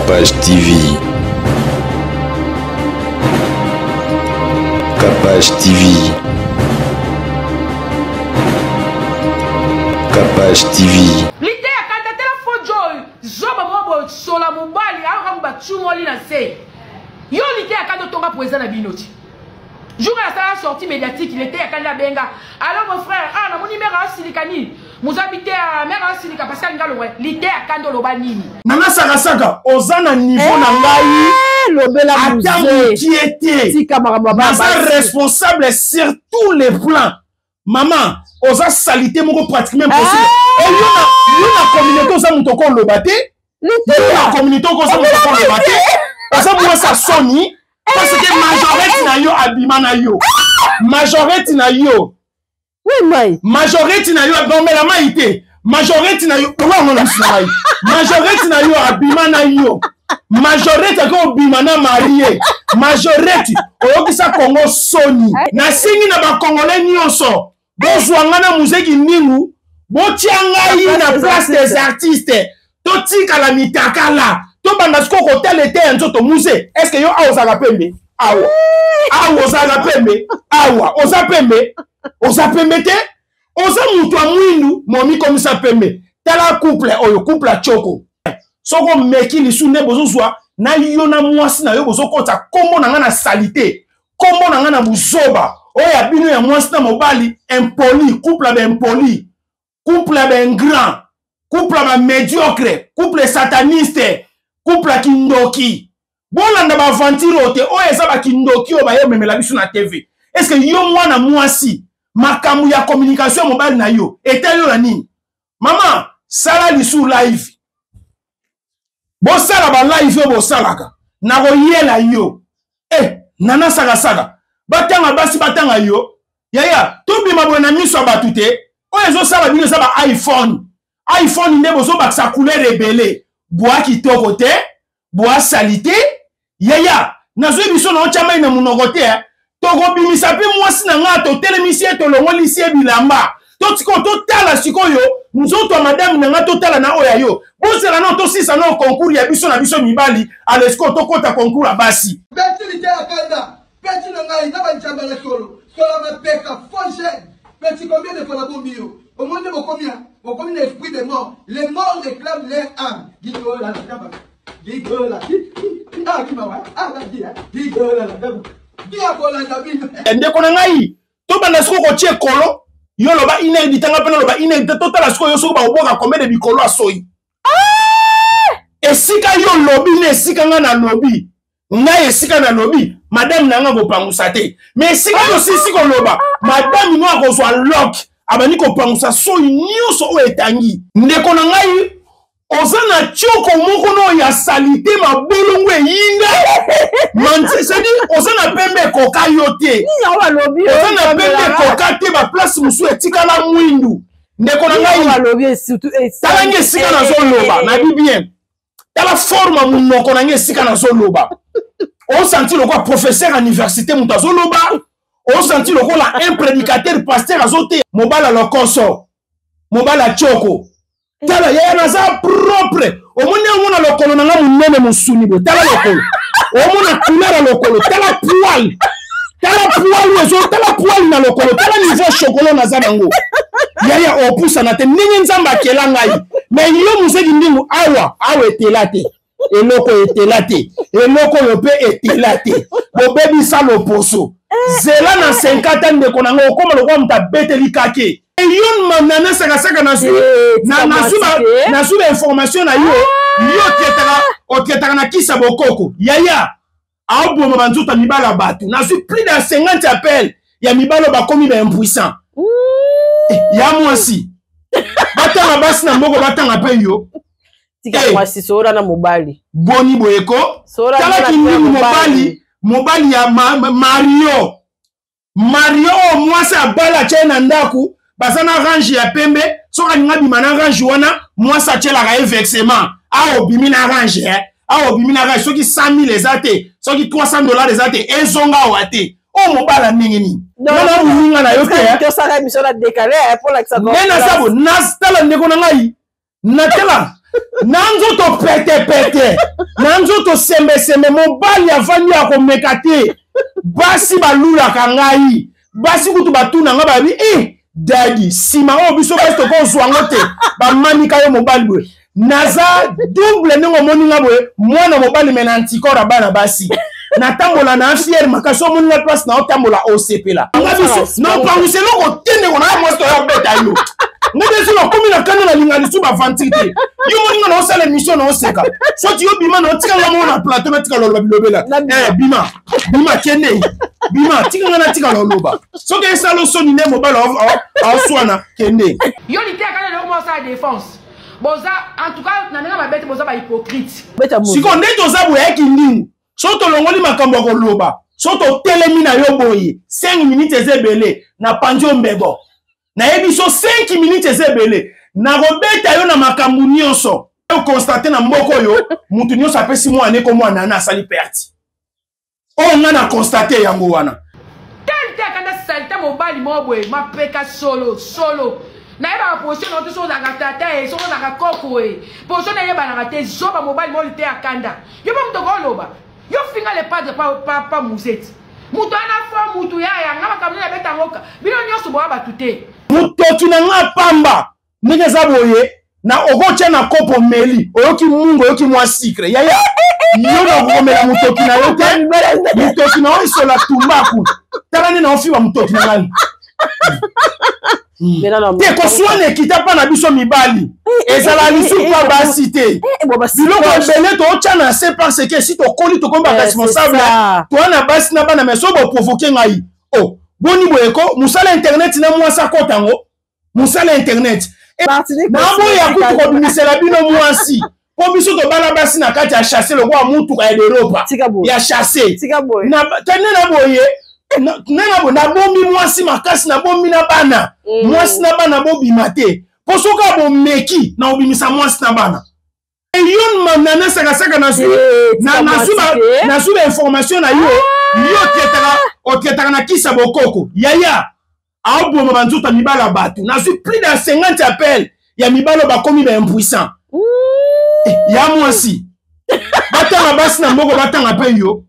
Capage TV. Capage TV. Capage TV. Liteya kanda tala faux joy zoba moko boye sola mobali ayoka ngo batumoli na se yo liteya kanda otonga président na bino ti jour asala sortie médiatique liteya kanda abenga allo mon frère ah namoni mère asilika nini mozabi te ah, mère asilika parce que alinga longwa liteya kanda oloba nini nana sakasaka oza na niveau na ngai eh, lobela ata mokie te tika makambo naza responsable sur tous les plans mama oza salite moko pratiquement impossible eh! yo na yo na communauté oza moto okoloba te yo na communauté okoza moto okoloba te oza mwasi ya soni parce que majorette na yo abima na yo majorette na yo majorette na yo abomela mai te majorette na yo olango na miso na ngai majorette na yo abima na yo majorette ake obima na marie majorette oyokisa kongo soni nasengi na bakongole nyonso bozwa ngai na muzeki ndingu botia ngai na place des artistes totikala mitakala tobanda sikoyo kotala ete ya nzoto muze estce yo awa ozalaka pembe awa awa ozalaka pembe awa oza pembe oza pembe te oza moto ya mwindu momikomisa pembe tala couple oyo couple ya choko soki omeki lisu nde bozozwa na yo na mwasi na yo bozokota nkombo na ngai na salite nkombo na ngai na buzoba oyo ya bino ya mwasi na mobali impoli couple ya baimpoli couple ya baingrand couple ya bamediocre couple sataniste couple ya kindoki bolanda baaventure oyo te oyo eza bakindoki oyo baye omemela biso na tv estce yo mwana mwasi makambo ya communication ya mobali na yo etali yo na nini mama sala lisu live bosala ba live oyo bosalaka nakoyela yo eh nana sakasaka batanga basi batanga yo yaya tobima boye na miso ya bato te oyo ezosala bino eza ba iphone iphone nde bozobakisa couleur ebele bwa kitoko te bwa salite yaya nazwi biso na otya mai na monoko te eh. tokobimisa mpe mwasi na ngai totelemisi ye tolongolisi ye bilamba to sikoyo totala sikoyo nzoto ya madame na ngai totala na oyo ya yo bozela nao tosisa nao concours ya biso na biso mibali ale sikoyo tokɔta concours ya basi beti liteya kanda peti na ngai na banjamba na solo sola mapeka faux jeune peti combien de fois nabombi yo omoni nde bokomi bokomi na esprit de mort les morts réclament leur âme gigola ndeko na ngai tobanda sikoyo kotia ekolo yo loba inedita ngai mpe naloba inedita totala sikoyo yo soki bakobwaka combien de bikolo ya soyi ah! esika yo lobi na esika ngai nalobi ngai esika nalobi madame na ngai akopangusa te me esika yo osisi koloba madame no akozwa lok abandi kopangusa soyi nyonso oyo etangi ndeko na ngai oza na tioko moko no ya salite mabolongo eyinda cestadi oza na pembe ekoka yo te oza na pembe ekoka te baplace mosusu etikala mwindu ndeko na ngai tala nge esika nazoloba nayebi bien tala forme ya monoko na ngai esika nazoloba osanti lokola professeur ya université moto azoloba osanti lokola un prédicateur pasteur azoteya mobala lokoso mobala tioko tala yaya naza propre omoni yango na lokolo na nga monene mosuni boye tala lokolo omona couleur ya lokolo tala poil tala poil ezo tala poil na lokolo tala niveau chocolat naza nango yaya opusana te ndenge nzambe akela ngai me yo mozeki ndingu awa awa etela te eloko etela te eloko oyo mpe etela te bobebisa loposo zela na 50 ndeko na ngai okoma lokola moto abeteli kake yo nana sakasaka nazwi eh, nazwi bainformation na yo ah! yo otraitaka na kisa bokoko yaya aoboma banzoto ya mibali ya bato nazwi plus de 50 appel ya mibali oyo bakomi ba impuissant eh, ya mwasi batanga basi na mboko batanga mpe yo tika hey. mwasi solola na mobali boni boye ko tala kindingu mobali mobali ya ma, ma, mario mario oyo mwasi abala atya ye na ndako baza na range ya pembe soki alingi abima na range wana mwasi atyelaka ye vexement awa obimi na range eh? awa obimi na range soki 100 000 eza te soki 300 dollars eza te ezonga awa te oyo mobala ndenge nini nga na moninga na yo te nde naza bo natala ndeko na ngai natala na nzoto petepete na Na nzoto sembesembe, mobali avandi akomeka te. Basi balulaka ngai, basi kutu batuna ngai babi e dadi nsima oyo biso basi tokozwa yango te, bamanika yo mobali boye. Naza double ndenge omoni nga boye, mwana mobali me na anticorps ya bana basi. Natambola na fiere makasi, omoni nga place na otambola osepela nga biso naopangusa eloko te. Ndeko na mwasi toya obeta yo nga te, soki okomi na kanda nalinga lisu baventure te. Yo moni nga naosala émission naoseka, soki yo bima na otika nga moko na plateau, natika loloba bilobela. Bima bima, kende bima, tika nga natika loloba. Soki esala osoni nde mobali aoswana, kende. Yo liteyaka na eloko moko osala défense, boza en tout cas na ndenge mabe te, boza bahypocrite. Sikoyo nde toza boye, ayaki ndingu. So tolongoli makambo ya koloba, so totelemi na yo boye 5 minutes eza ebele, na panzi yo mbebo. Nayebi so 5 minutes eza ebele, nakobeta yo na makambo nyonso. Oconstate na mboka oyo, motu nyonso apesi mwana eko mwana na asali perte. Oyo nga na constate yango wana. Tel te akanda salite mobali moko boye, mapeka solo solo. Nayebaka position na yo te, soki ozalaka tata ye, soki ozalaka koko ye, position nayebanaka te. Zoba mobali moko lite akanda. Yo mpe moto okoloba, yo finga le padre pa, pa, pa muzeti moto wana fo motu yaya nga makambo nini abeta yango, bino nyonso boya bato te. Motoki na nga pamba ndenge eza boye, na okotya na kopo meli, oyoki mungu, oyoki mwa sikre yaya. Yo nakomela motoki na yo te, motoki na yo esola tumbaku. Tala nde naofiba motoki na ngai te. Koswana ekita mpa na biso mibali, ezala lisusu mpa basi te. Biloko ebele tootya na se parce que si tokoli tokomi baresponsable, toa na basi na bana. Mais so boprovoke ngai, o boni boye ko mosala internet na mwasi akota yango mosala internet, naboya kutu kobimisela bino mwasi, mpo biso tobala basi na kati ya chasse lokola mutuka ya deropa ya chasse. Tene na boye nde na boye, nabombi mwasi makasi, nabombi na bana. Mwasi na bana bobima te, mpo soki abomeki na obimisa mwasi na bana. Yon manana sakasaka, nazwi bainformation na yo. Yo otraitaka na kisa bokoko yaya, aoboma banzoto ya mibali ya bato. Nazwi plus de 50 appel ya mibali oyo bakomi baimpuissant ya mwasi. Batanga basi na mboka, batanga mpe yo.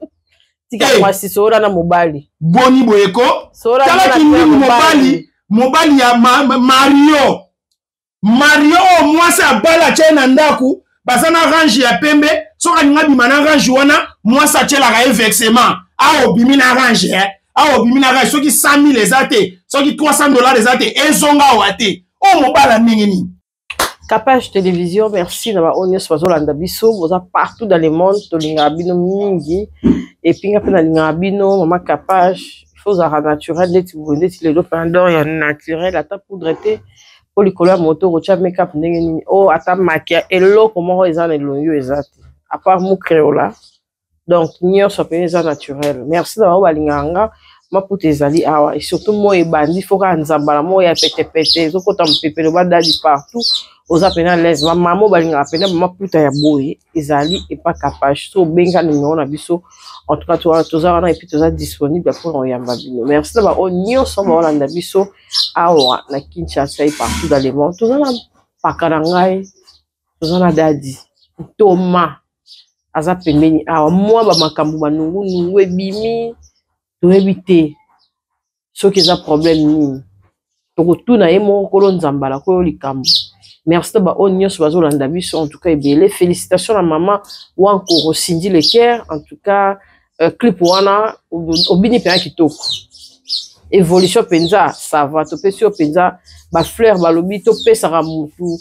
Tika mwasi, sola na mobali. Boni boye ko, tala kindingu mobali, mobali ya Mario. Mario oyo mwasi abala atye na ndako, baza na range ya pembe. Soki alingi abima na range wana, mwasi atyelaka ye versement: awa obimi na range, eh? Awa obimi na range, soki 100 000 eza te, soki 300 $ eza te, ezonga awa te. Oyo mobala ndenge nini? Capage Télévision, merci na baoyo nyonso bazolanda biso, boza partout dans le monde, tolingaka bino mingi. Et puis nga mpe nalingaka bino. Mama Capage, faut ozalaka naturel neti boye, ndeti lelo pendant ya naturel, ata poudre te, po likolo ya moto okotya makeup ndenge nini? O ata makia eloko moko eza na elongi oyo eza te, à part mukreola. Donc nyonso mpenza eza naturel. Merci na bango balingaka nga. Maputa ezali awa, et surtout moi ebandi fo kaka nzambala moko ya petepete ezokota mopepe, loba dadi partout oza mpena l'aise. Bamama oyo balingaka mpena bamaputa ya boye ezali epa Capage. So obenga nimero na biso, en tout cas toza wana, et puis toza disponible mpona koyamba bino. Merci na baoyo nyonso baolanda biso awa na Kinshasa et partout dans le monde. Toza na paka na ngai, toza na dadi Ntoma aza pembeni awa. Mwa bamakambo banungunungu ebimi, toyebi te soki eza problème nini, tokotuna ye moko kolo nzambala koyo likambo. Merci na baoyo nyonso bazolanda biso, en tout cas ebele. Félicitation na mama Wankoro Cindy Leker, en tout cas clip wana obini mpenza kitoko, évolution mpenza, ça va. Topesi yo mpenza bafleur, balobi topesaka mutu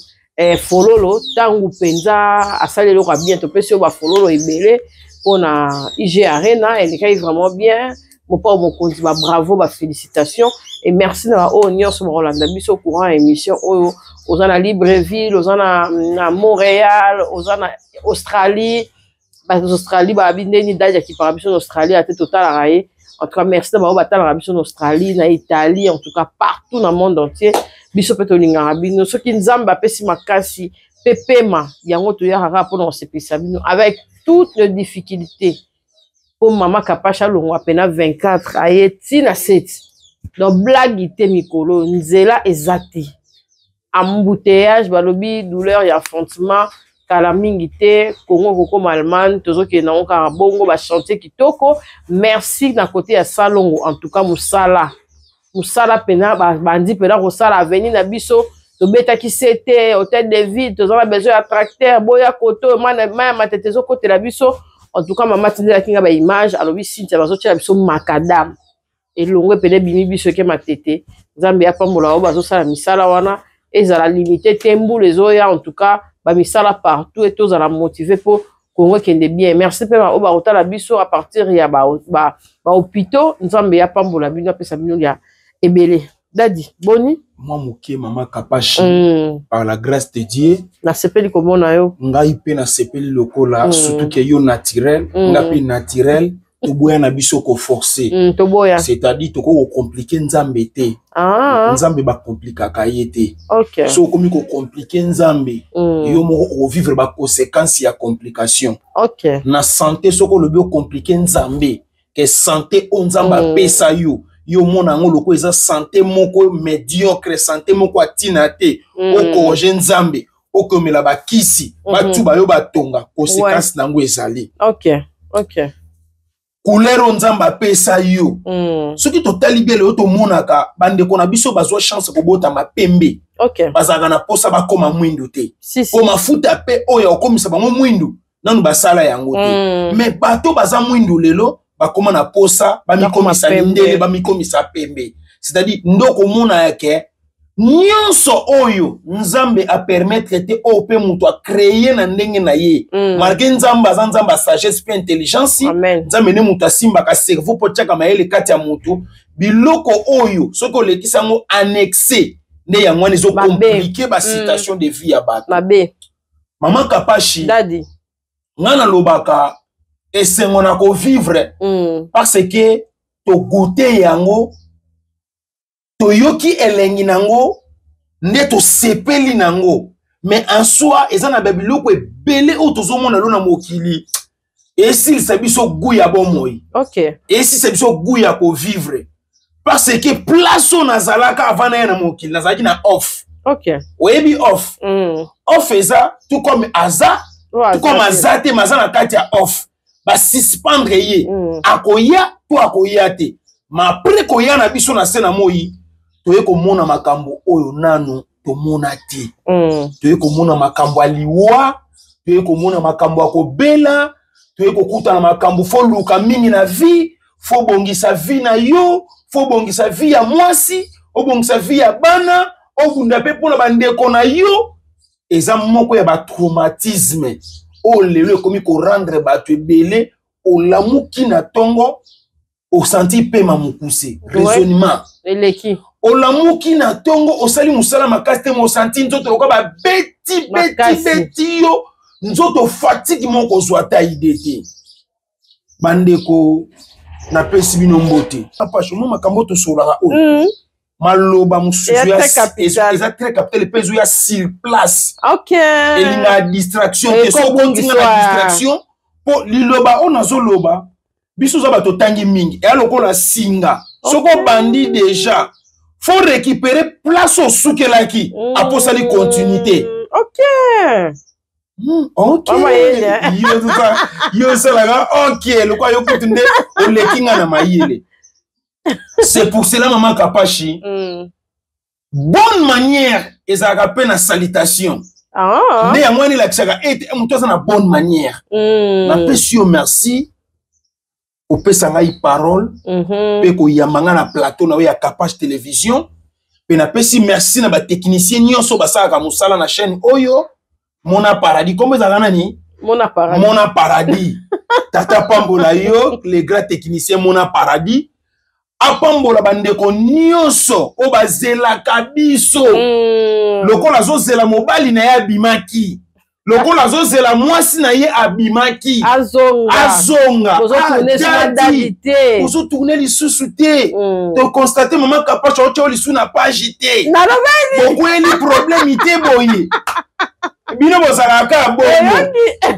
fololo ntango mpenza asali eloko ya bien. Topesi yo bafololo ebele mpona IG Arena, elekaki vraiment bien. Mopao mokonzi, babravo, bafélicitation et merci na baoyo nyonso bakolanda biso courant ya émission oyo. Oza na Libreville, oza na Montréal, oza na Australie, baaustralie babi ndeni dadi akipaka biso na Australie ate totalaka ye. En tout cas merci na bango batalaka biso na Australie, na Italie, en tout cas partout na monde entier. Biso mpe tolingaka bino. Soki Nzambe apesi makasi mpe pema yango, toyaka kaka mpona kosepelisa bino avec toutes les difficultés, mpo mama Kapasha alongwa pena 24 aye ntina 7. Donc blague te, mikolo nzela eza te, embouteillage, balobi douleur ya enfantement. Kala mingi te Congo ekokoma Allemagne, tozokende nango kaka bongo, ba chantier kitoko. Merci na côté ya Salongo, en tout cas mosala mosala pena bandi pena kosala avenue na biso. Tobetaki sete hôtel de ville, toza na besoin ya tracteur, boya koto mai ya matete ezokotela biso. En tout cas mama atindelaki nga ba image, alobi Cynthia bazotiela biso macadam elongo epene ebimi biso eke matete. Nzambe apambola oyo bazosala misala wana, ezala limité te, mbula ezoya. En tout cas bamisala partout e tozala motivé mpo Congo ekende bien. Merci mpe oyo bakotala biso à partir ya bahôpitaux, ba Nzambe apambola bino, apesa bino ya ebele. Dadi, boni? Mwa moke, mama Kapashi. Par la grâce de Dieu. Nasepeli komona yo. Ngai mpe nasepeli lokola. Surtout ke yo naturel, nga mpe naturel, toboya na biso koforce. Toboya. C'est-à-dire tokoki kocompliquer Nzambe te. Ah. Nzambe bakomplikaka ye te. So okomi kocompliquer Nzambe, yo moko okovivre baconséquence ya complication. Na santé, soki olobi ocompliquer Nzambe ke santé oyo Nzambe apesa yo, yo omona yango lokola eza santé moko médiocre, santé moko atina te, okorriger Nzambe, okomela bakisi, batuba yo, batonga, conséquence nango ezali. Couleur oyo Nzambe apesa yo, soki totali biele oyo, tomonaka bandeko na biso bazwa chance kobotama pembe, bazalaka na posa bakóma mwindu te. Si, si. Po mafuta mpe oyo okomisa bango mwindu, nanu basala yango te. Mais bato baza mwindu lelo bakóma na posa bamikomisa Bakóma pembe. mindele, bamikomisa pembe. C'est-à-dire nde okomona yake nyonso oyo Nzambe apermettre te, oyo mpe moto acréer na ndenge na ye. Malgré Nzambe aza Nzambe ya sagesse mpe intelligence. Amen. Nzambe nde moto asimbaka cerveau mpo tiaka mayele kati ya motu. Biloko oyo soki olekisi yango annexe, nde yango wana ezocompliquer basituation de vie ya bato. Mabe. Mama Kapashi. Dadi. Nga nalobaka esengo na kovivre parce que togoûter yango, toyoki elengi nango, nde tosepeli nango. Mais en soi eza na babiloko ebele oyo tozomona lo na mokili esilisa biso goût ya bomoi, esilisa biso goût ya kovivre, parce que place oyo nazalaka avant na ye na mokili, nazalaki na off. Oyebi off? Off eza tout comme aza, tout comme aza te, mais aza na kati ya off, basuspendre ye. Akoya to akoya te, ma après koya na biso na se na moi, toye komona makambo oyo nanu tomona te. Toye komona makambo ya liwa, toye komona makambo ya kobela, toye kokutana makambo. Faut luka mingi na vie, faut bongisa vie na yo, faut bongisa vie ya mwasi, obongisa vie ya bana, obunda mpe mpona bandeko na yo. Eza moko ya batraumatisme oyo lelo ekomi korendre bato ebele. Olamuki na ntongo, osanti pema mokuse, raisonnement eleki. Olamuki na ntongo, osali mosala makasi te, ma osanti nzoto lokola babeti beti Makasi. beti yo nzoto, fatigue moko, ozwa ata idée te. Bandeko, napesi bino mbote. Apashe mo makambo tosolaka oyo, maloba mosusu Eza ya très capital. Eza très capital mpe ezoya sur place. Elingaka distraction te. Eko Soki otinga na bongisa. distraction, mpo liloba oyo nazoloba, biso oza bato otangi mingi, eya lokola singa. Soki obandi déjà, faut récupérer place osukelaki, aposali continuité. Ok. Mama yele. Yo tuka yo osalaka ok, lokola yo kutu nde oleki nga na mayele. C'est pour cela, mama Kapashi, bonne manière ezalaka mpe na salutation. Nde yango wana elakisaka ete moto aza na bonne manière. Napesi yo merci opesa ngai parole mpe koyamba ngai na plateau na yo ya Capage Télévision. Mpe napesi merci na batechnicien nyonso basalaka mosala na chaîne oyo Mona Paradis. Kombo ezalaka nani? Mona Paradis. Mona Paradis, tata pambola yo. Le grand technicien Mona Paradis apambola bandeko nyonso oyo bazelaka biso. Lokola azozela mobali na ye abimaki, lokola azozela mwasi na ye abimaki, azonga. Azonga. Bozotourner Ah, sur na daddy, dadi te. Ozotourner lisusu te. Toconstate mama Kapasha otya yo lisusu na page te. Nalobeli. Bokweli problème te boye, bino bozalaka kaka bongo.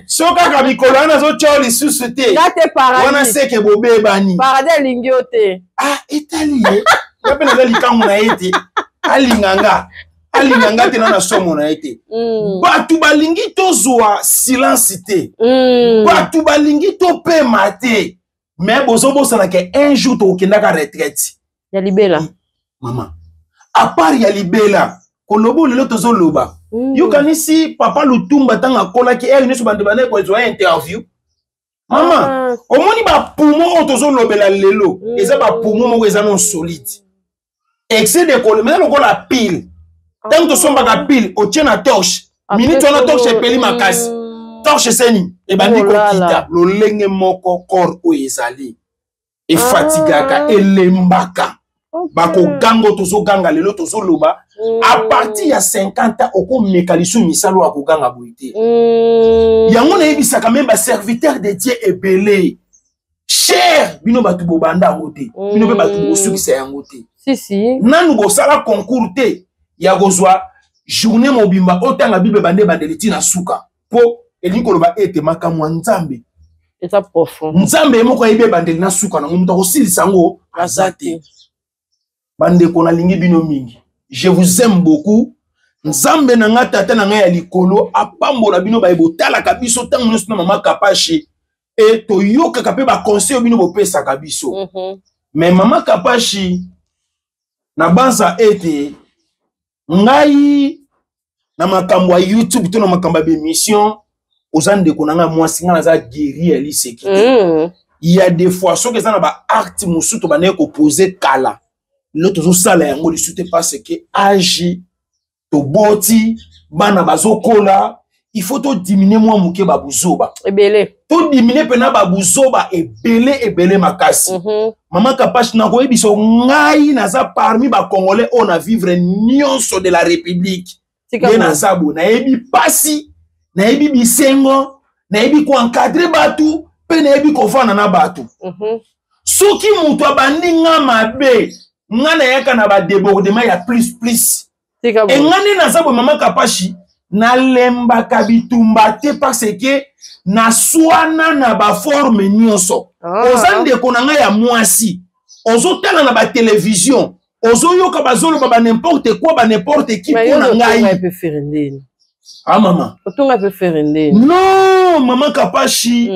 So kaka mikolo wana azotya yo lisusu te, Nga te, wana Paradis. seke bobebani. Paradis alingi yo te. Ah, etali ye, nga mpe naza likangu na ye te, alinga nga. Alinga nga te na na somo na ye te. Bato balingi tozwa silence te. Bato balingi topema te. Mais bozobosana ke un jour tokokendaka retraite. Ya libela. Mama, à part ya libela, koloba lelo tozoloba. Yokanisi papa Lutumba ntango akolaki ere nyonso bande bandaki kozwa interview. Mama, omoni bapumo oyo tozolobela lelo, eza bapumo moko eza non solide. Excès de kolema eza lokola pile. Ntango tosombaka pile, otie na torche, minute wana torche epeli makasi. Torche eseni ebandi kokita lolenge moko corps oyo ezali efatigaka, elembaka. Bakoganga tozoganga lelo tozoloba à partir ya 50 ans okomeka lisusu misala oyo akoganga boye te. Yango nayebisaka meme baserviteur de Dieu ebele, cher bino bato bobanda yango te, bino mpe bato bokosukisa yango te. Si si. Nanu bosala concours te ya kozwa journée mobimba otanga Bible bande ebandeli ntina suka, mpo elingi koloba ete makambo ya Nzambe eza profond. Nzambe ye moko ayebi ebandeli na suka nango, moto akosilisa yango aza te. Bandeko, nalingi bino mingi, je vous aime beaucoup. Nzambe na nga, tata na ngai ya likolo apambola bino baye botalaka biso ntango nyonso na mama Kapashi, e toyokaka mpe baconseil oyo bino bopesaka biso. Mais mama Kapashi, nabanza ete ngai na makambo ya YouTube to na makambo ya bemission, oza ndeko na ngai mwasi, ngai naza guerrier ya liseki te. Il y a des fois soki eza na baacte mosusu tobandaki kopose kala, lelo tozosala yango lisusu te parce que age toboti, bana bazokola, il faut todimine mwa moke babuzoba ebele. Todimine mpena babuzoba ebele ebele makasi. Mama Kapashi, nakoyebisa ngai naza parmi bacongolais oyo na vivre nyonso de la République. Tika nde boye. Naza boye, nayebi pasi, nayebi bisengo, nayebi koencadre bato mpe nayebi kovanda na bato. Soki moto abandi nga mabe, nga nayaka na badébordement ya plus plus. Tika boye. Enga nde naza boye, mama Kapashi, nalembaka bitumba te parce que naswana na baforme nyonso. Oza ndeko na ngai ya mwasi, ozotala na batelevizio, ozoyoka bazoloba ba n'importe quoi, ba n'importe qui Mais yo mpo na otonga ngai. Epe fere ndeni? Ah mama. Otonga epe fere ndeni? Non, mama Kapashi,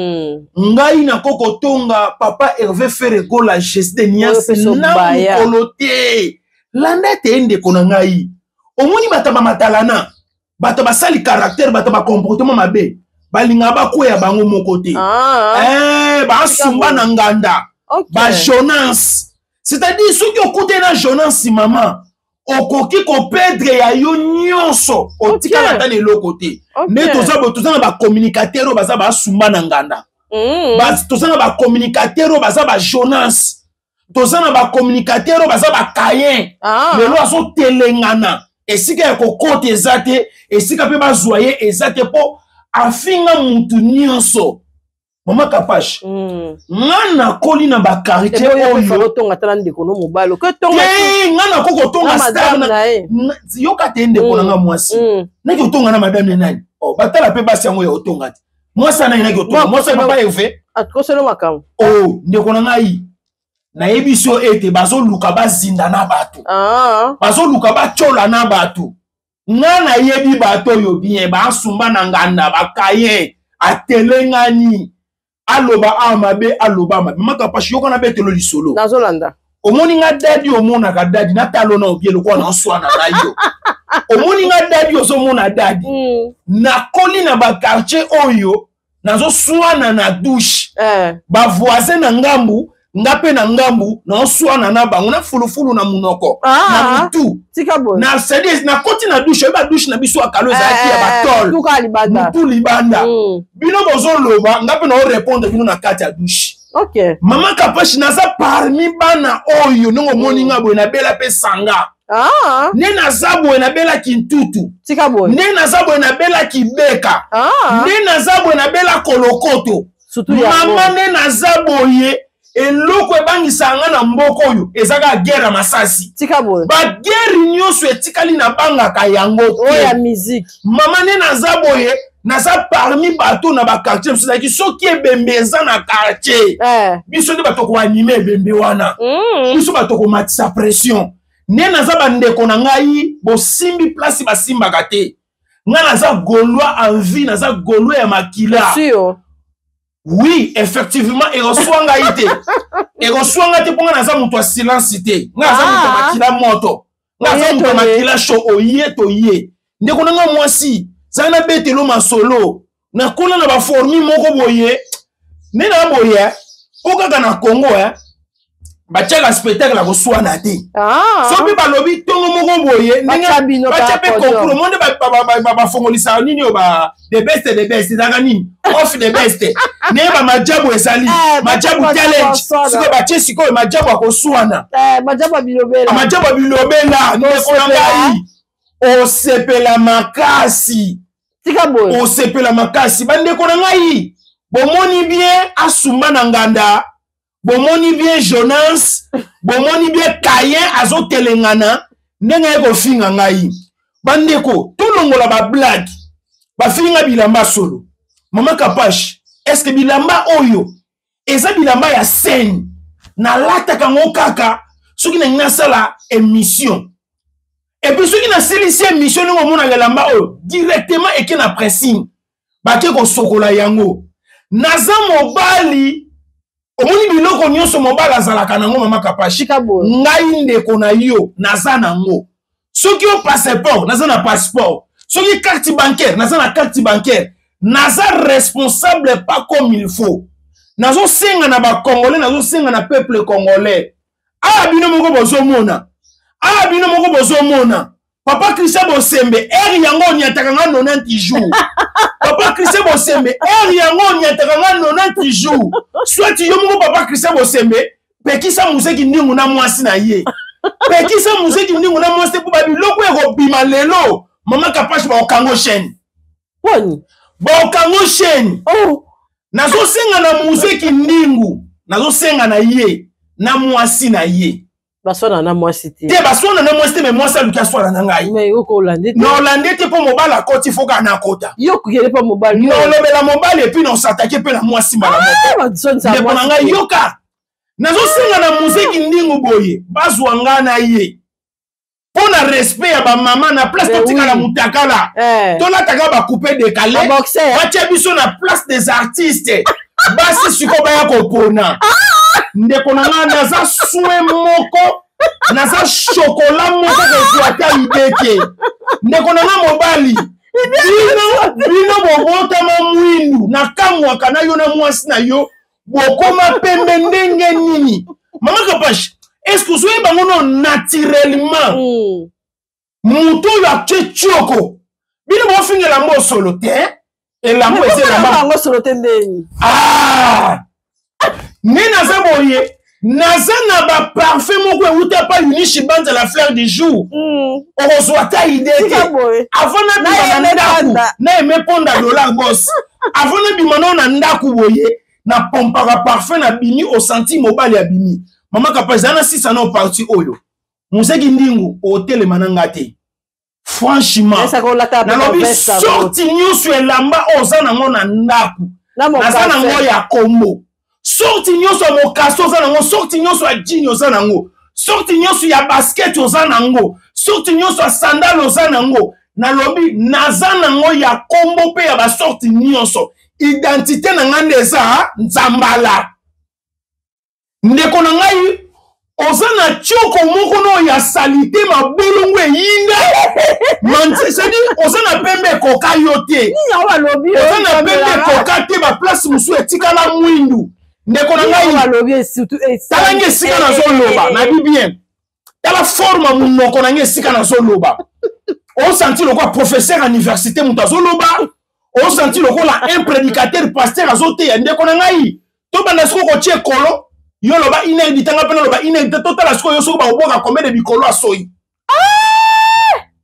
ngai nako kotonga papa Hervé Ferre Gola Jésus de Oyo Nias mpe so na baya. mokolo te. Landa ete ye ndeko na ngai, omoni bato bamatalana, bato basali caractère, bato bacomportement mabe, balingaka bakweya bango moko te. Eh, basumba na nganda. Bajonas, c'est-à-dire soki okutani na Jonas, mama, okoki kopedre ya yo nyonso, otikala ata na eloko te. Nde toza boye, toza na bacommunicateur oyo baza basumba na nganda. Toza na bacommunicateur oyo baza bajonas, toza na bacommunicateur oyo baza bakayen. Lelo azotelengana, esika ya kokota eza te, esika mpe bazwa ye eza te, mpo afinga mutu nyonso. Mama Kapashi, nga nakoli na bakartier oyo. Otonga tala ndeko no mobali okotonga. Te, nga nakoki kotonga Na star madame na ye. Yoka te, ndeko na nga mwasi, naki otonga na madame ya nani? Oh, batala mpe basi yango ya otonga te. Mwasi ya nani naki otonga? Bon, Mwasi ya papa Herve. Akoselo makambo. Oh, ndeko na ngai, nayebi so ete bazoluka bazinda na bato, bazoluka batyola na bato. Nga nayebi bato oyo bien, basumba na nganda, bakaye atelengani, aloba awa mabe, aloba mabe. Mama Kapashi, yoka na betelo lisolo. Nazolanda. Omoni nga dadi, omonaka dadi natalo na obie lokola naoswana na yo. Omoni nga dadi, ozomona dadi. Nakoli na bakartier oyo nazoswana na douche. Bavoisin na ngambu, nga mpe na ngambu, naoswana na bango na fulufulu na munoko, na mutu. Tika boye. Na c'est-à-dire nakoti na douche, oyeba douche na biso ya kalo ezalaki ya batole. Tuka libanda. Mutu libanda. Bino bozoloba, nga mpe naorépondre bino na kati ya douche. Mama Kapashi, naza parmi bana oyo ndenge omoni nga boye, nabela mpe sanga. Nde naza boye, nabelaki ntutu. Tika boye. Nde naza boye, nabelaki beka. Nde naza boye, nabela kolokoto. Surtout yango. Mama, nde naza boye, eloko ebangisaka nga na mboka oyo eza kaka guerre ya masasi. Tika boye. Baguerre nyonso etikali nabangaka yango Oyo ya te. musique. Mama, nde naza boye, naza parmi bato na bakartier mosusu ezalaki soki ebembe eza na quartier, biso nde bato koanime ebembe wana. Biso bato komatisa pression. Nde naza bandeko na ngai, bosimbi place basimbaka te. Ngai naza Gaulois en vie, naza Gaulois ya makila. Sûr. Oui, effectivement, ekoswa ngai te. Ekoswa ngai te mpo ngai naza moto ya silence te. Ngai naza moto ya makila moto. Ngai naza moto ya makila chaud, oye toye. Ndeko na ngai mwasi, zala na betelo masolo. Nakola na baformi moko boye. Nde na boye, mpo kaka na Congo, eh, batiaka spectacle ya koswana te. Soki balobi ntongo moko boye, ndenge batya mpe concours, omoni bafongolisaka nini oyo ba the best, the best ezalaka nini, off the best, ndenge bamajabu ezali majabu challenge, sikoyo batie sikoyo majabu ya koswana, majabu ya bilobela, majabu ya bilobela. Ndeko na ngai, osepela makasi. Tika boye. Osepela makasi. Bandeko na ngai, bomoni bien asumba na nganda, bomoni bien Jonas, bomoni bien Caïn azotelengana ndenge aye kofinga ngai. Bandeko, tolongola ba blague. Bafinga bilamba solo. Mama Kapash, est-ce que bilamba oyo eza bilamba ya scène? Nalataka ngo kaka soki nalingi nasala émission. Et puis soki nasilisi émission, ndenge omonaka elamba oyo directement eke na pressing, bake kosokola yango. Naza mobali, omoni biloko nyonso mobali azalaka nango. Mama Kapashi, ngai ndeko na yo naza nango. Soki yo passeport, naza na passeport. Soki carte bancaire, naza na carte bancaire. Naza responsable pas comme il faut. Nazosenga na bacongolais, nazosenga na peuple congolais. Awa bino moko bozomona, awa bino moko bozomona Papa Christian Bosembe, ere yango onyataka nga 90 jours. Papa Christian Bosembe, ere yango onyataka nga 90 jours. Soit yo moko Papa Christian Bosembe, pekisa Muzeki Ndingu na mwasi na ye. Pekisa Muzeki Ndingu na mwasi te, mpo babiloko ekobima lelo. Mama Kapash, baokango chaîne. Poni? Baokango chaîne. Oh. Nazosenga na Muzeki Ndingu, nazosenga na ye na mwasi na ye. Baswana na mwasi te. Te, baswana na mwasi te, me mwasi aluki aswana na ngai. Mais yo kolande te. Na olande te, mpo mobali akoti, fo kaka nakota. Yo kokende mpo mobali. Na olobela mobali, et puis na osatake mpe na mwasi mbala moko. Ndeko na ngai, yoka. Nazosenga na Muzeki Ndingu boye, bazwa ngai na ye mpo na respect ya bamama na place totikala mutakala, tolataka bacoupe décalé, batia biso na place des artistes. Basi sikoyo baya kopona. Ndeko na ngai, naza soin moko, naza chokola moko, kozwa ata ide te. Ndeko na ngai mobali, bino bino bobotama mwindu, nakamwaka na yo na mwasi na yo bokoma pembe ndenge nini? Mama Kapash, est-ce que ozoyeba ngo no naturellement? Moto oyo atie tioko, bino bofinga elamba osolo te, elamba eza elamba yango solo te ndeni. Ah! Nde naza boye, naza na baparfum moko euta pa Unishi Banza, la fleur du jour. Okozwa ata ide te. Avant nabima na ndako na eme ponda dollar bos, avant nabima nao na ndako boye, napompaka parfum, nabimi, osanti mobali abimi. Mama Kapa, ezala na sisa na parti oyo Mozeki Ndingu otelema na nga te. Franchement, nalobi sorti nyonso elamba oyo oza nango na ndako, naza nango ya kombo. Sorti nyonso ya mokaso oza nango, sorti nyonso ya jini oza nango, sorti nyonso ya basket oza nango, sorti nyonso ya sandale oza nango, nalobi naza nango ya kombo mpe ya basorti nyonso. Identité na ngai nde eza nzambala. Ndeko na ngai, oza na tioko moko no ya salite, mabolongo eyinda c'est-à-dire oza na pembe ekoka yo te, oza na pembe ekoka te, baplace mosusu etikala mwindu. Ndeko na ngai, talangi esika nazoloba, nabi bien, tala forme ya monoko na ngai esika nazoloba. Osanti lokola professeur ya université moto azoloba, osanti lokola un prédicateur, pasteur azoteya. Ndeko na ngai, tobanda sikoyo kotia ekolo. Yo loba une heure ditanga, mpe naloba une heure te. Totala sikoyo yo soki bakobwaka combien de bikolo asoi.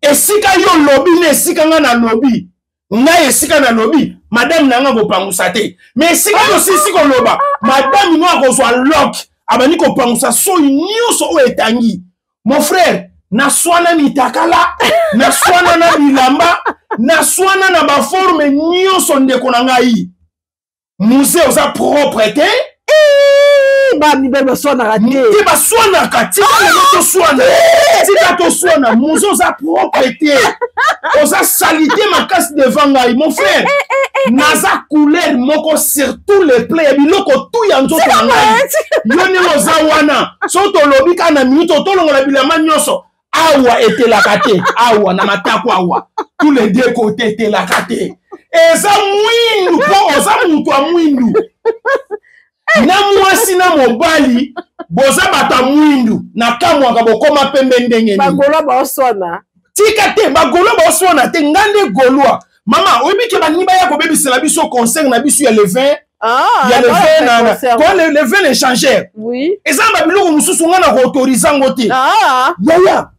Esika yo lobi na esika ngai nalobi, ngai esika nalobi, madame na ngai kopangusa te, mais esika yo osisi koloba, madame no akozwa lok, abandi kopangusa soi nyonso oyo etangi. Mon frère, naswana mitakala, naswana na bilamba, naswana na baforme nyonso. Ndeko na ngai Musée, oza propre te. Bamibali baswanaka te. Te, baswanaka. Tika lelo toswana, tika toswana. Muzo, oza propre te, oza saleté makasi devant ngai. Mon frère, naza couleur moko sur tous les plans ya biloko tu ya nzoto na ngai. Yo ndenge oza wana, so tolobi kaka na minute, tolongola bilamba nyonso awa, etelaka te awa na matako awa, tous les deux côtés etelaka te, eza mwindu, mpo oza moto ya mwindu. Na mwasi na mobali boza bato ya mwindu, na kamwaka bokoma pembe ndenge nini? Bagaulois baoswana. Tika te, bagaulois baoswana te. Nga nde gaulois. Mama, oyebi ke balingi baya kobebisela biso concert na biso ya le 20. Ah, ya le 20 na ko le 20, l'échangeur. Eza na babiloko mosusu nga na koautorize yango te. Yaya,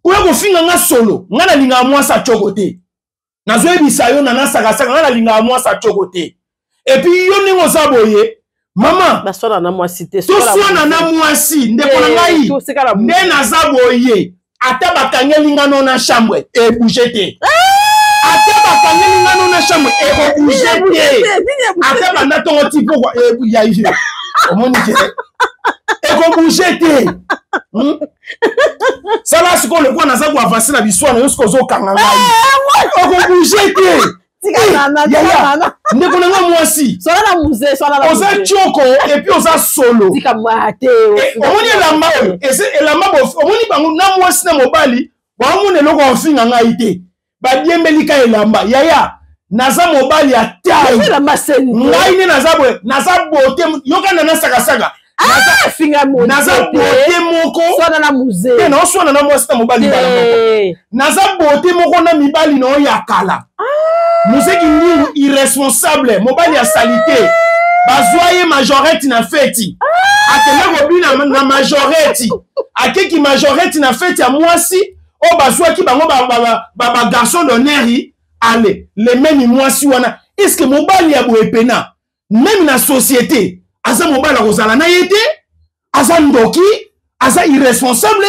oya kofinga nga solo. Nga nalingaka mwasi acoko te. Nazoyebisa yo na nasakasaka, nga nalingaka mwasi acoko te. Et puis yo ndenge oza boye, mama, baswana na mwasi te. Toswana na mwasi, ndeko na ngai, nde naza boye, ata bakangeli nga no na chambre, ebouge te. Ata bakangeli nga no na chambre, ekobouge te. Ata banda ntongo ti pokwa, ya omoni ke ekobouge te. Sala sikoyo lokola naza koavanse na biswana, yo sikoyo ozokanga ngai, okobouge te. Yaya, ndeko na nga mwasi, oza tioko et puis oza solo. Omoni elamba oyo, elamba omoni bango na mwasi na mobali baomona eloko ofinga ngai te, badiembeli ka elamba. Yaya, naza mobali ya taille, ngai nde naza boye, naza bote. Yoka na nasakasaka, naza bote moko te, naoswana na mwasi na mobali mbala moko. Naza bote moko na mibali na oyo ya kala. Muzeki Ndingu, irresponsable, mobali ya saleté. Bazwa ye majorette na feti, akende kobina na majorette, akeki majorette na feti ya mwasi oyo bazwaki bango bagarçon d'honneur. Ale lemeni mwasi wana, est-ce mobali ya boye pena même na société aza mobali akozala na ye te? Aza ndoki, aza irresponsable.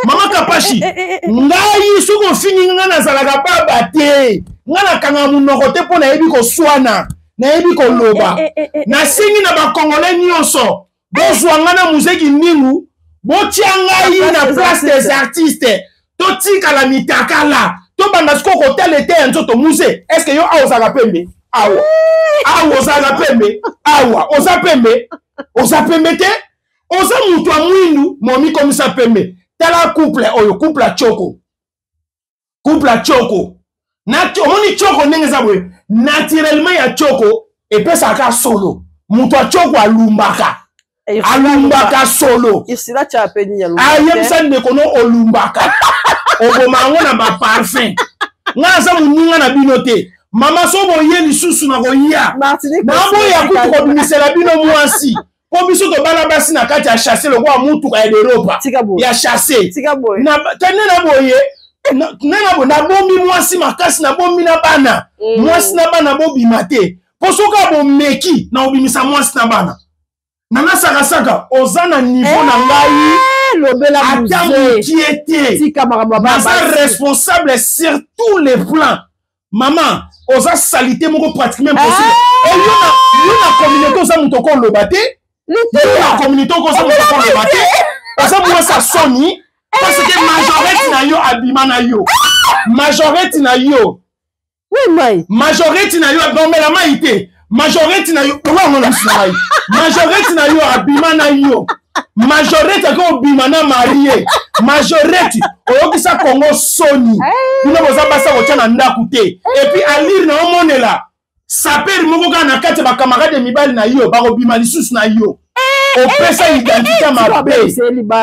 Mama Kapashi, ngai soki ofingi ngai, nazalaka baba te. Ngai nakangaka monoko te mpo nayebi koswana, nayebi koloba. Nasengi na bakongolais nyonso, bozwa ngai na Muzeki Ndingu, botia ngai na Place des Artistes, totikala mitakala, tobanda sikoyo kotala ete ya nzoto. Muze, est-ce yo awa ozalaka pembe? Awa, awa ozalaka pembe? Awa oza pembe? Oza pembe te, oza moto ya mwindu, momikomisa pembe. Tala couple oyo, couple ya choko, couple ya choko. Omoni choko ndenge eza boye, naturellement ya choko epesaka solo. Moto ya choko alumbaka, alumbaka solo. Ayebisa ndeko no, olumbaka, oboma yango na baparfum. Ngai naza moninga na bino te. Mama, so boye lisusu na koya, naboya kutu kobimisela bino mwasi, mpo biso tobala basi na kati ya chasse lokola mutuka ya deropa ya chasse. Tene na boye, nde na boye, nabombi mwasi makasi, nabombi na bana. Mwasi na bana bobima te, mpo soki abomeki na obimisa mwasi na bana nana sakasaka, oza na niveau na ngai ata mokie te. Naza responsable sur tous les plans. Mama, oza saleté moko pratiquement impossible. Yo na communauté oza moto okoloba te. Yo na communauté okoza moto okoloba te. Oza mwasi ya soni, parce que majorette na yo abima na yo, majorette na yo. Mai. Majorette na yo abomela mai te. Majorette na yo owango na miso na ngai, majorette na yo abima na yo, majorette ake obima na marie. Majorette oyokisa Kongo soni. Bino boza basi akotya na ndako te. Et puis alire na omonela sapeur moko kaka na kati ya bakamarade ya mibali na yo, bakobima lisusu na yo. Opesa identité mabe.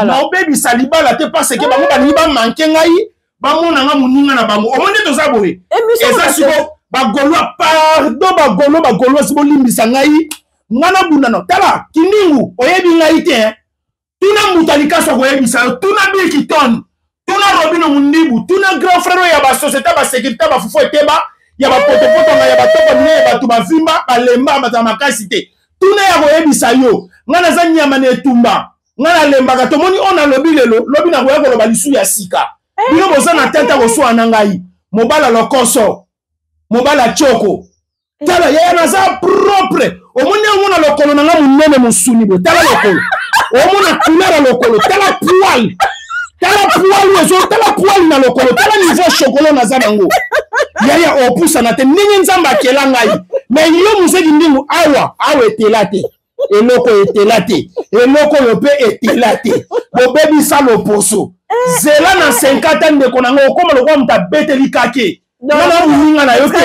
Na obebisa libala te, parce que bango balingi bamanke ngai, bamona nga moninga na bango. Omoni nde toza boye, eza siko bagaulois. Pardon, bagaulois, bagaulois, si bolimbisa ngai, nga nabunda no. Tala Kindingu, oyebi ngai te. Tuna moto alikaso akoyebisa yo, tuna Bilkiton, tuna Robino Mundibu, tuna grand frère oyo ya basociété, basécurité, bafufu eteba ya bapotopoto nga ya batoko minene, bato bavimba, balemba, bazala makasi te. Tuna ya koyebisa yo, nga naza nyama na etumba, nga nalembaka. Tomoni oyo nalobi lelo, lobi nakoya koloba lisu ya sika. Bino boza na tete koswana na ngai, mobala lokoso, mobala choko. Tala yaya, naza propre. Omoni yango na Lokolo na nga monene mosuni boye, tala lokolo, omona couleur ya lokolo, tala poil, tala poil ezo, tala poil na lokolo, tala niveau chocolat naza nango. Yaya, opusana te ndenge Nzambe akela ngai. Me yo mozeki ndingu awa awa etela te, eloko etela te, eloko oyo mpe etela te, bobebisa loposo. Zela na 50 ndeko na ngai, okóma lokola moto abeteli kake. Nga na moninga na yo te,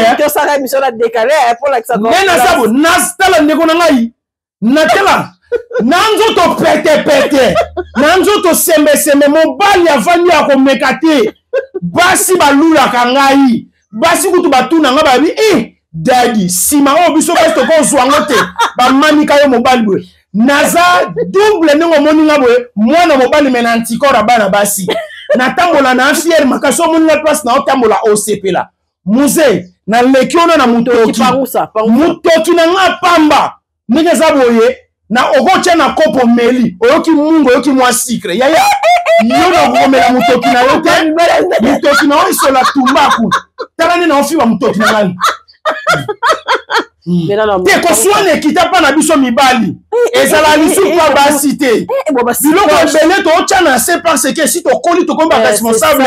nde naza bo natala ndeko na ngai, natala na nzoto petepete, na nzoto sembesembe. Mobali avandi akomeka te. Basi balulaka ngai, basi kutu batuna ngai, babi e dadi nsima oyo biso basi tokozwa yango te, bamanika yo mobali boye. Naza double ndenge omoni nga boye, mwana mobali me na antikor ya bana basi. Natambola na fiere makasi, omoni nga place na otambola osepela. Muze naleki wana na motoki, motoki na nga pamba ndenge eza boye, na okotya na kopo meli, oyoki mungu, oyoki mwa sikre. Yaya, yo nakomela motoki na yo te, motoki na yo esola tumbaku. Tala nde naofiba motoki na ngai te. Koswana ekita mpa na biso mibali, ezala lisusu mpa basi te. Biloko ebele tootya na se parce que si tokoli, tokomi baresponsable,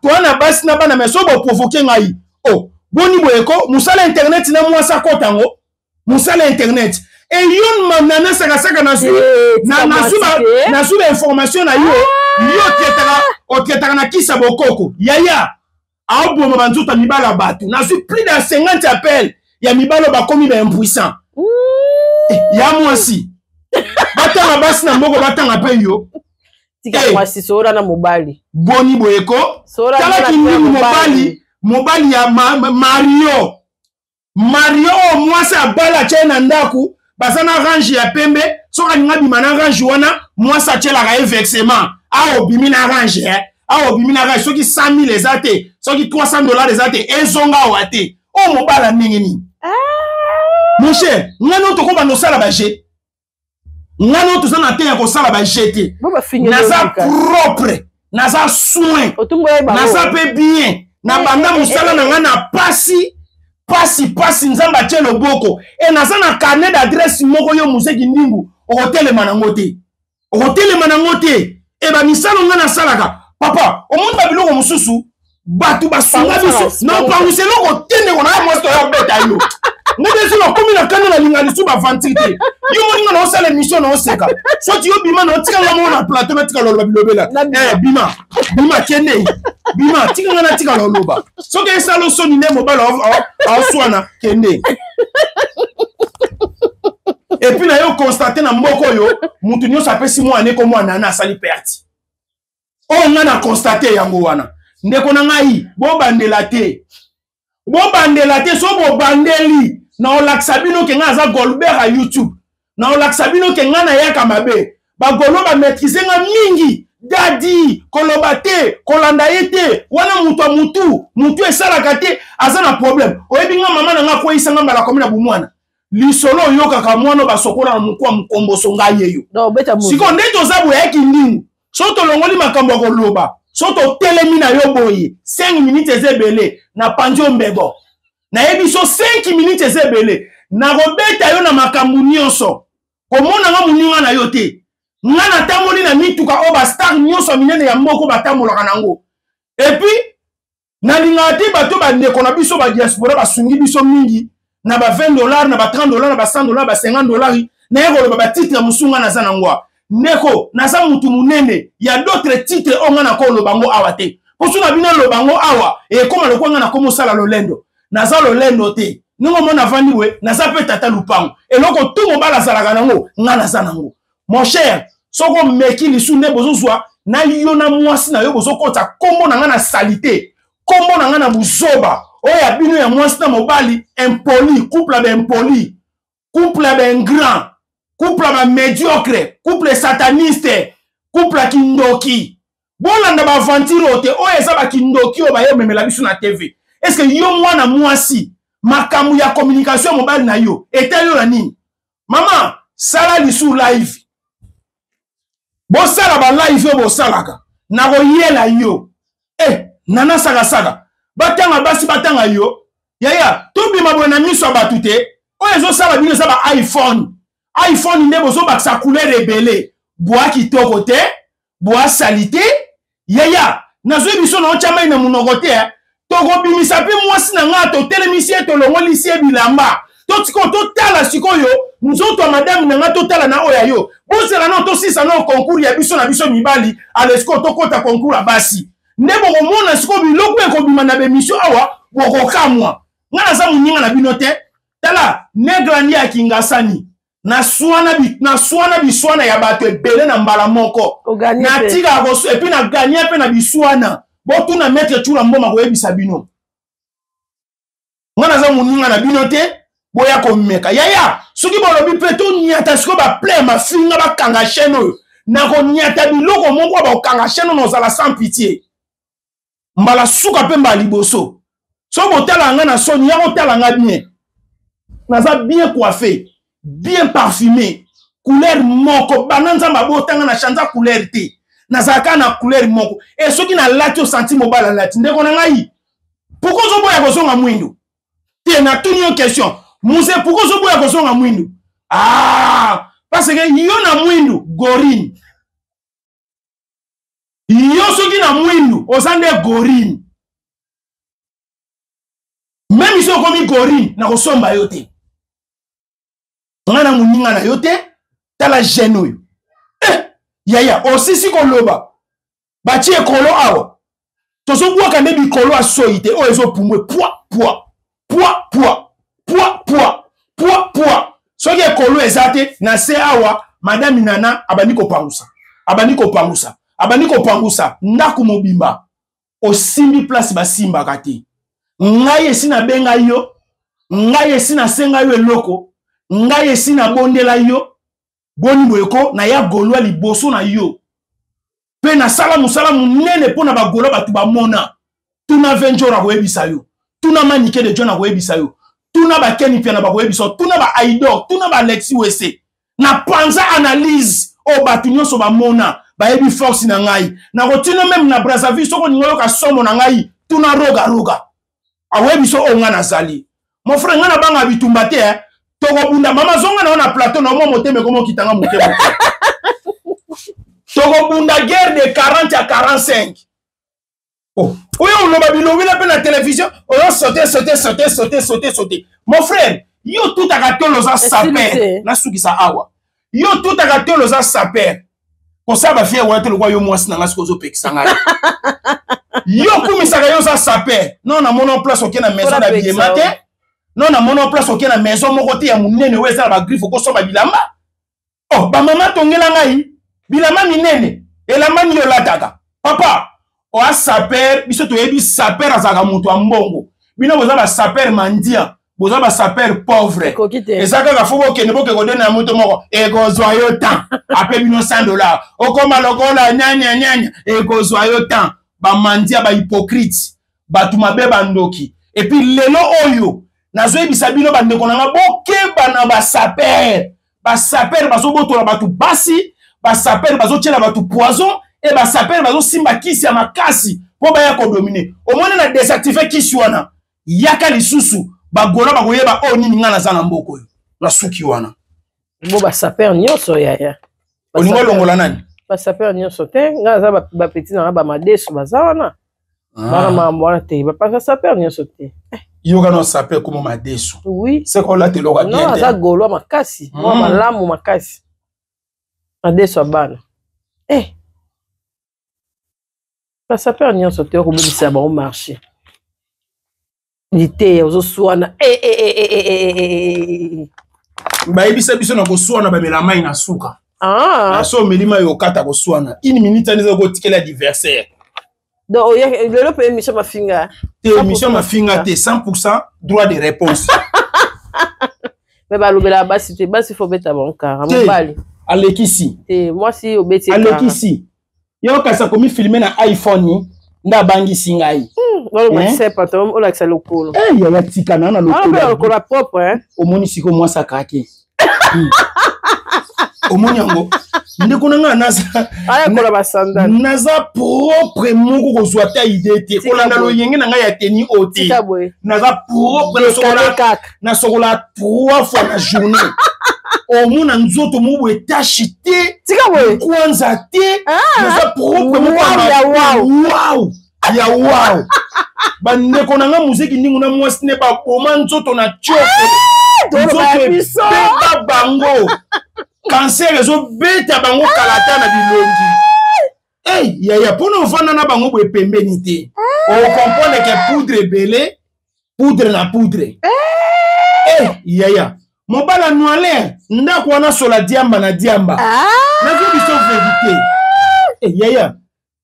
toa na basi na bana. Mais so boprovoke ngai, o boni boye ko mosala internet na mwasi akota yango mosala internet eyon manana sakasaka. Nazwi bainformation na yo, yo otraitaka na kisa bokoko. Yaya, aoboma banzoto ya mibali ya bato. Nazwi plus de 50 appel ya mibali oyo bakomi baimpuissant. Ya mwasi, batanga basi na mboka, batanga mpe yo. Tika mwasi, sola na mobali. Boni boye ko, tala kindingu, mobali, mobali ya Mario, Mario oyo mwasi abala, atya ye na ndako, baza na range ya pembe. Soki alingi abima na range wana, mwasi atyelaka ye versement. Awa obimi na range, eh? Awa obimi na range, soki 100 000 eza te, soki 300 $ eza te, ezonga awa te. Oyo mobala ndenge nini? Mon cher, ngai no tokobanda osala baje, ngai no toza na te ya kosala baje te. Naza propre, naza soin, naza mpe bien. Nabanda mosala na ngai na pasi, pasi, pasi. Nzambe atie loboko e naza na carnet d'adresse moko. Yo mozeki ndingu, okotelema nango te, okotelema nango te. E bamisalo ngai nasalaka, papa, omoni babiloko mosusu bato basunga biso na opangusa eloko te. Ndeko na ya mwasi, toya beta yo ndenge so nakomi na kanda, nalinga lisu baventure te. Yo moninga na osala émission na oseka, soki yo bima na otika nga moko na plateau, natika loloba bilobela. Bima, bima, kende, bima, tika nga natika loloba. Soki esala osoni nde mobali aoswana, kende. Et puis na yo constate na mboka oyo, mutu nyonso apesi mwana eko mwana na asali perte. Oyo nga na constate yango wana, ndeko na ngai, bobandela te, bobandela te. So bobandeli, na olakisa bino ke ngai aza Golbert ya YouTube, na olakisa bino ke ngai nayaka mabe. Bagolo bamaîtrise nga mingi. Dadi koloba te, kolanda ye te wana, moto ya mutu, mutu esalaka te, aza na problème. Oyebi nga, mama na nga akweyisa nga mbala komi na bomwana. Lisolo oyokaka mwana basokola na mokwa mokomboso, ngai yeyo. Sikoyo nde toza boye, ayaki ndingu. So tolongoli makambo ya koloba, so totelemi na yo boye 5 minutes eza ebele, na panzi yo mbebo. Nayebi so 5 minutes eza ebele, nakobeta yo na makambo nyonso. Komona nga moninga na yo te. Nga natamboli na mituka oyo bastar nyonso ya minene ya moko batambolaka nango. Et puis nalingaka te bato, bandeko na biso badiaspora basungi biso mingi na ba 20 $, na ba 30 $, na ba 100 $, ba 50 $. Naye koloba batitre mosusu nga naza nango. Ndeko, naza mutu monene ya d'autres titres oyo nga nakoloba ngo awa te. Mposo na bino aloba ngo awa, ekóma lokola nga nakoma osala lolendo. Naza lolendo te. Ndenge omona avandi boye, naza mpe tata lupango. Eloko tu mobali azalaka nango, nga naza nango. Mon cher, soki omeki lisu nde bozozwa na yo na mwasi na yo, bozokota kombo na nga na salite, kombo na nga na buzoba oyo ya bino ya mwasi na mobali impoli, couple ya baimpoli, couple ya baingrand, couple ya bamédiocre, couple sataniste, couple ya kindoki. Bolanda baaventure oyo te, oyo eza bakindoki oyo baye omemela biso na TV. Estce yo mwana mwasi, makambo ya communication ya mobali na yo etali yo na nini? Mama, sala lisu live, bosala balive oyo bosalaka, nakoyela yo. Nana sakasaka, batanga basi, batanga yo. Yaya, tobima boye na miso ya bato te. Oyo ezosala bino eza ba iPhone. iPhone nde bozobakisa couleur ebele. Boa kitoko te, boa salite. Yaya, nazwi biso na otya mai na monoko te. Eh. Tokobimisa mpe mwasi na ngai, totelemisi ye, tolongolisi ye bilamba. Totiko totala sikoyo nzoto ya madame na ngai, totala na oyo ya yo. Bozela nao tosisa nao concours ya biso na biso mibali, ale sikoyo tokota concours ya basi. Nde bokomona sikoyo biloko ekobima na bemission awa, bokokamwa. Ngai naza moninga na bino te. Tala, Negra nde ya Kingasani. Naswana biswana ya bato ebele na mbala moko. Natikaka kosu, epuis na gagna mpe na biswana. Botuna Maître Tshura Mboma koyebisa bino. Nga naza moninga na bino te, boya komeka. Yaya, soki bolobi mpe tonyata sikoyo ba plein mafinga bakanga chaîne oyo. Nakonyata biloko moko bakokanga chaîne oyo, nozala sans pitié. Mbala suka mpe mbala liboso. So botala nga na soni, ya kotala nga bien. Naza bien coiffé, bien parfumé, couleur moko, banda Nzambe abotanga na chanza couleur te. Nazalaka na couleur moko. Et soki nalati osanti mobali alati, ndeko na ngai, pourquoi ozoboya kozonga mwindu? Te, natuni yo question. Muse, pourquoi ozoboya kozonga mwindu? Ah, parce que yo na mwindu, gorine. Yo soki na mwindu, oza nde gorine. Même si okomi gorine, nakosomba yo te. Nga na moninga na yo te, tala jeune oyo. Yaya, osisi koloba. Batie ekolo awa. Tozobwaka nde bikolo ya soyi te, oyo ezopumbwe pwa pwa pwa pwa pwa pwa pwa pwa. Soki ekolo eza te, na se awa, Madame Nana abandi kopangusa. Abandi kopangusa. Abandi kopangusa ndako mobimba. Osimbi place basimbaka te. Ngai esi nabenga yo, ngai esi nasenga yo eloko, ngai esi nabondela yo, boni boye ko naya Gaulois liboso na yo. Pe nasala mosala monene mpo na ba Gaulois bato bamona. Tuna Venjora akoyebisa yo, tuna Manike de John akoyebisa yo, tuna ba Kenny Piana bakoyebisa yo, tuna ba Aidor, tuna ba Alexis Wese. Na panza analyse oyo bato nyonso bamona, bayebi force na ngai. Nakotina meme na Brazzaville, soki olingi oyoka somo na ngai, tuna Roga Roga. Akoyebi so oyo ngai nazali. Mon frère, ngai nabanga bitumba te, eh. Tokobunda, mama zonga na yo na plateau na yo, mwa motema ekomi okita nga moke moke. Tokobunda guerre de 40 à 45. Oh, oyo oloba bilobela mpe na télévision, oyo sauter, sauter, sauter, sauter, sauter, sauter. Mon frère, yo tutaka tolo oza saper. Nasukisa awa. Yo tutaka tolo oza saper. Kosala ba fier wana te lokwa yo mwasi na nga soki ozopekisa ngai. Yo kumisaka yo oza saper. Non, namona place oke na maison d'habillement te. Non, namona place oke na maison moko te ya monene oyo eza na ba griffe okosomba bilamba. Oh, ba mama tongela ngai bilamba minene, elamba nini olataka? Papa, oa saper, biso toyebi saper azalaka moto ya mbongo. Bino boza ba saper mendiant, boza ba saper pauvre. Eza kaka fo bokende boke kodena ya moto moko, ekozwa yo temps. Ape bino $100. Okoma lokola nyanya nyanya, ekozwa yo temps. Ba mendiant, ba hypocrite, bato mabe ba ndoki. Et puis lelo oyo nazoyebisa bino bandeko na nga, bokeba na ba saper. Ba saper bazobotola bato basi, ba saper bazotiela bato poison, et ba saper bazosimba kisi ya makasi po baya kodominer. Omoni na désactiver kisi wana, yaka lisusu bagola bakoyeba oyo nini nga naza na mboka oyo. Na suki wana. Bo ba saper nyonso yaya. Olingo longola nani? Ba saper nyonso te, nga naza ba petit na nga ba madesu baza wana. Bana mambo wana te, ba pasa saper nyonso te. Yoka no saper como madesu. Oui. C'est qu'on l'a te loka bien. Non, aza gaulois makasi, mwa malamu makasi. Madesu abana. Eh. Ba saper nyonso te okobebisa bango marché. Liteya ozoswana. Eh eh eh eh eh eh eh. Bayebisa biso na koswana bamela mai na suka. Ah. Na so omeli mai okata koswana. Une minute wana eza kotikela adversaire. Donc, oye, lelo pe émission mafinga. Te émission mafinga te 100% droit de réponse. Mais balobela basi te, basi faut beta bango kara, mobali. Alekisi. Te, mwasi obeti kara. Alekisi. Yo kasi komi filmer na iPhone nda bangisi ngai. Olakisa pantalon, olakisa lokolo. Eh, ya tika na na lokolo. Ah, lokolo propre hein. Omoni siko mwasi akake. Omoni yango. Ndeko na nga naza aya kola ba sandales. Naza propre moko kozwa ta idée te. Kolanda loyenge na ngai ya tenue oyo te. Naza propre na sokola 3 fois na journée. Omona nzoto moko boye tache te, tika boye kwanza te, Ah. naza propre moko Wow, ya wow. wow ya wow. Bandeko na nga muziki ndingu na mwasi ne baboma nzoto na tioko, toloba ya nzoto biso. ebeba bango, cancer ezobeta bango kalata na bilongi. Hey, yaya, mpona ovanda na bango boye pembeni te, okomprendre ke poudre ebele, poudre na poudre. Hey, yaya, mobali anuale ndako wana sola diamba na diamba. Ah. Nazo biso vérité. Hey, yaya,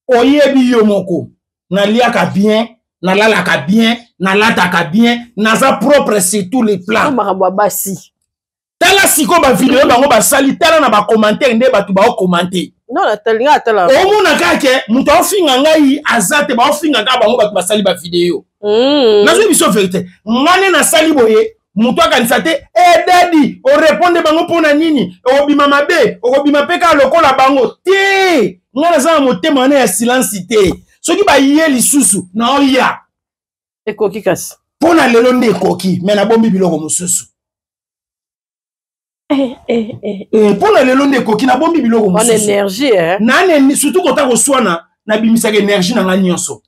oyebi yo moko, naliaka bien, nalalaka bien, nalataka bien, naza propre sur tous les plans. Makambo ya basi. Tala sikoyo bavideo bango basali, tala na bacommentaire nde bato baokommente. Non, natalinga atala. Omona kaka ke moto aofinga ngai aza te, baofinga kaka bango bato basali bavideo. Nazwi biso vérité, nga nde nasali boye, moto akanisa te e dadi oreponde bango mpona nini, okobima mabe, okobima mpe kaka lokola bango te. Nga naza na motema wana ya silence te, soki baye lisusu naoya. Ekoki kasi. Mpona lelo nde ekoki, me nabombi biloko mosusu. Mpona lelo nde ekoki, nabombi biloko wana mosusu. Énergie, eh? Nane surtout kota koswana, nabimisaka énergie na nga nyonso.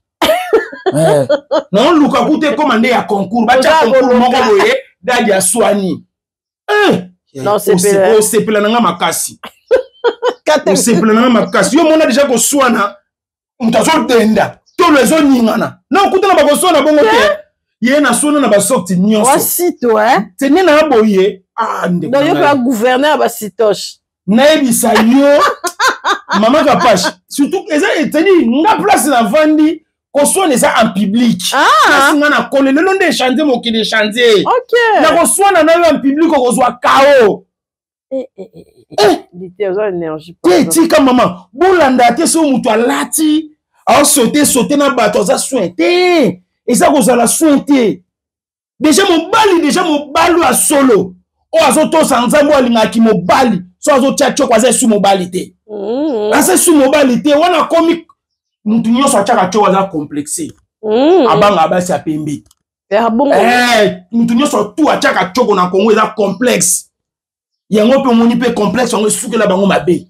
Naoluka kuta ekóma nde ya concours, batya Oza concours koluka. moko boye, dadi aswani. Na osepela. Osepela na nga makasi. Kate. Osepela na nga makasi. Yo mona deja koswana, moto azodenda, tolo ezoningana, na okutana bakoswana bongo te, ye naswana na basorti nyonso. Wasito, eh? Te nde na boye, ah, ndeko Donc na yo ngai. mpe gouverneur ya basitoche. Nayebisa yo, mama Kapache, surtout eza eteni nga place navandi, koswana eza en public. Place nga na kole lelo nde echange, mokili echange. Ok. Na koswana na yo en public, okozwa kao. Lite oza énergie. Te, tika mama, bolanda te. Soki moto alati aosote sote na bato, aza soin te, eza kozala soin te. Deja mobali, deja mobali oyo asolo, oyo azotosa Nzambe, oyo alingaki mobali, so azotia tioko, aza esu mobali te. Aza esu mobali te wana, akomi mutu nyonso atiaka tioko aza complexe. Abanga basi ya pembe. Ya bongo. Mutu nyonso tu atiaka tioko na Kongo eza complexe. Yango mpe omoni mpe complexe yango esukela bango mabe.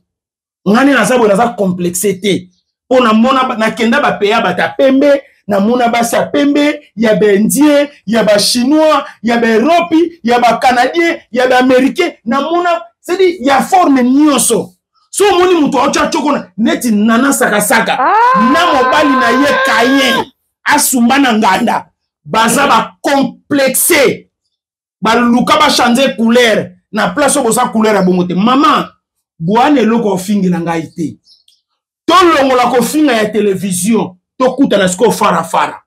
Nga nde naza boye, naza complexe te, mpo namona, nakenda bapeya bato ya pembe, namona basi ya pembe, ya baindien, ya bachinois, ya baerope, ya bacanadien, ya baaméricain, namona, c'est-à-dire ya forme nyonso. So omoni moto aotya tioko neti nana sakasaka na mobali na ye Kayen asumba na nganda, baza bacomplexe, baluka bachange couleur na place oyo boza couleur ya bongo te. Mama, bwana, eloko ofingela ngai te, tolongola kofinga ya televizio, tokutana sikoyo farafara.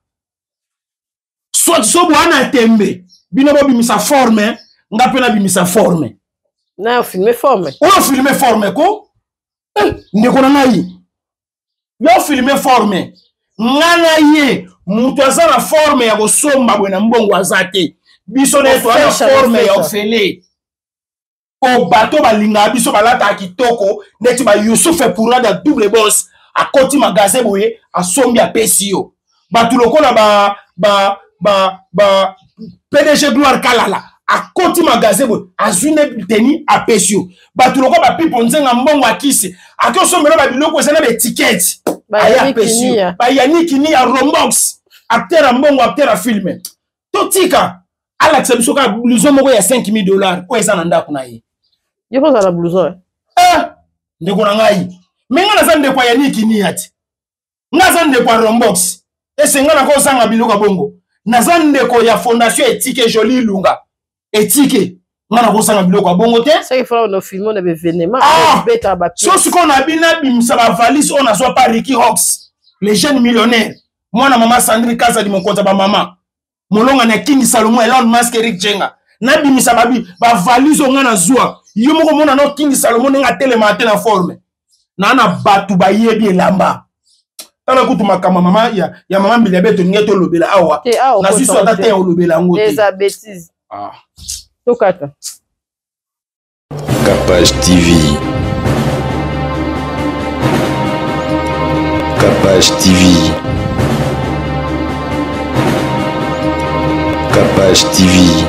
Soit so bwana tembe, bino bobimisa forme, nga mpe nabimisa forme. Na filme forme. Oyo filme forme ko. Ndeko na ngai, yo filme forme, nga na ye, moto aza na forme ya kosomba boye na mbongo aza te. Biso nde toza na Ofesha, forme ya ofesha. ofele, po bato balingaka biso, balataka kitoko neti bayusuf Epurada double boss, akoti magasin boye, asombi, apesi yo. Bato lokola ba PDG Gloire Kalala, akoti magasin boye, azwi nde teni, apesi yo. Bato lokola bapipo nzenga, mbongo akisi, ake osombela babiloko eza na baetikete, aya apesi yo. Bayaniki ni ya Rombox, acteur ya mbongo, acteur ya filme. Totika alakisa biso kaka blouson moko ya 5000 dollars oyo eza na ndako na ye. Yo mpo ozala na blouson? Eh, ndeko na ngai, me ngai naza ndeko ya Yaniki Nia ti, ngai aza ndeko ya Rombox, ese ngai nakozanga biloko ya bongo? Naza ndeko ya fondation Etike Joli Ilunga Etike, ngai nakozanga biloko ya bongo te. Soki fona na filme na baévénement. Ah! Obetaka bapie. So sikoyo na bino, nabimisa bavalise oyo nazwa pa Ricky Rox, le jeune millionnaire, mwana mama Sandrine Kazadi, mokonzi ya bamama, molonga na King Salomo, Elon Musk, Eric Jenga. Nabimisa bavalise oyo ngai nazwa. Yo moko mona no King Salomo ndenge atelemaka te na forme naa na bato bayebi elamba. Tala kutu makambo mama ya mama Mbilia Bel, tolingi tolobela awa. Te, awa nazwi so ata te ya kolobela yango te. Eza bêtise. Ah. Tokata. Capage TV. Capage TV. Capage TV.